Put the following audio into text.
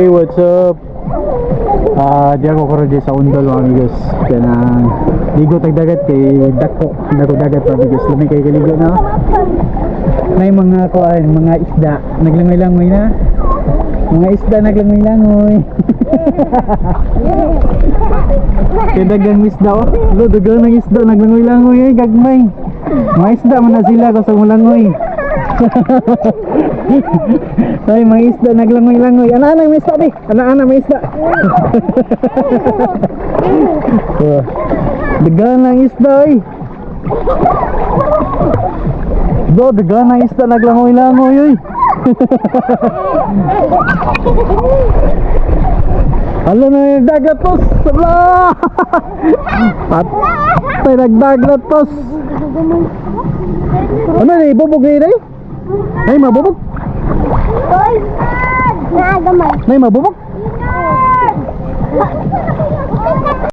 Hey, what's up? Ah, di ako karon di sa Undol, mga amigos. Kanang ligo tag dagat kay dako, dako dagat, mga amigos. Lami kay kaligo na. May mga kuan, mga isda, naglangoy-langoy na. Mga isda naglangoy-langoy. Kay dagang isda oh. Lo, dagang ng isda naglangoy-langoy ay gagmay. Mga isda man na sila kung sa mulangoy. Ay, mga isda naglangoy-langoy. Ana-ana may isda di. Ana-ana may isda. Oh. Dagan ng isda ay. Do, dagan ng isda naglangoy-langoy oy. Hala na yung dagat tos. Sabla! Patay nagdaglat tos. Ano ni bubog ni day? Ay mabubog. Oy! Naagamay. Nay mabubog.